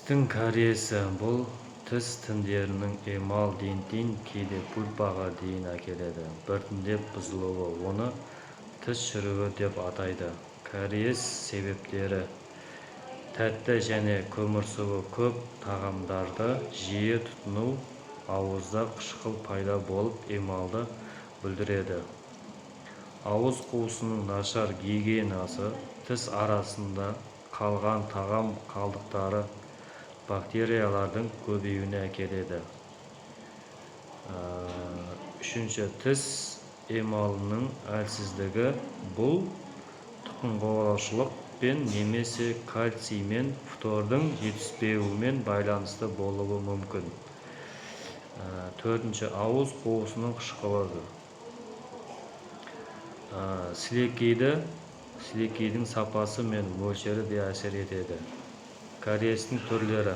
Тістің кариесі: бұл тіс тіндерінің эмаль, дентин, кейде пульпаға дейін әкеледі, біртіндеп бұзылуы. Оны тіс шіруі деп атайды. Кариес себептері: тәтті және көмірсуы көп тағамдарды жиі тұтыну, ауызда қышқыл пайда болып, эмальді бүлдіреді. Ауыз қуысының нашар гигиенасы, тіс арасында қалған тағам қалдықтары бактериялардың көбеюіне әкеледі. Үшінші, тіс эмалінің әлсіздігі. Бұл тұқымқуалаушылықпен немесе кальций мен фтордың жетіспеуімен байланысты болуы мүмкін. Төртінші, ауыз қуысының қышқылы. Сілекейдің сапасы мен мөлшері де әсер етеді. Кариестің түрлері: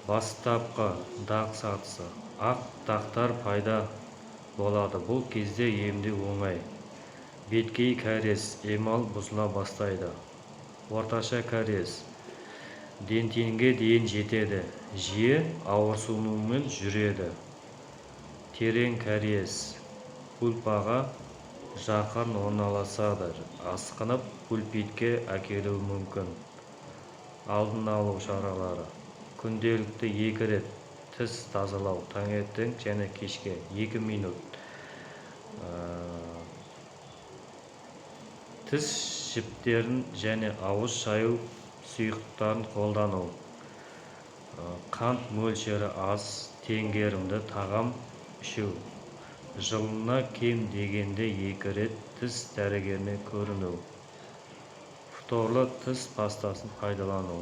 бастапқы дақ сатысы, ақ дақтар пайда болады, бұл кезде емдеу оңай. Беткей кариес, эмаль бұзыла бастайды. Орташа кариес, дентинге дейін жетеді, жиі ауырсынумен жүреді. Терең кариес, пульпаға жақын орналасады, асқынып, пульпитке әкелуі мүмкін. Алдын алу шаралары: күнделікті екі рет тіс тазалау, таңертең және кешке, 2 минут. Тіс жіптерін және ауыз шаю сұйықтықтарын қолдану. Қант мөлшері аз теңгерімді тағам ішу. Жылына кем дегенде екі рет тіс дәрігеріне көріну. Фторлы тіс пастасын пайдалану.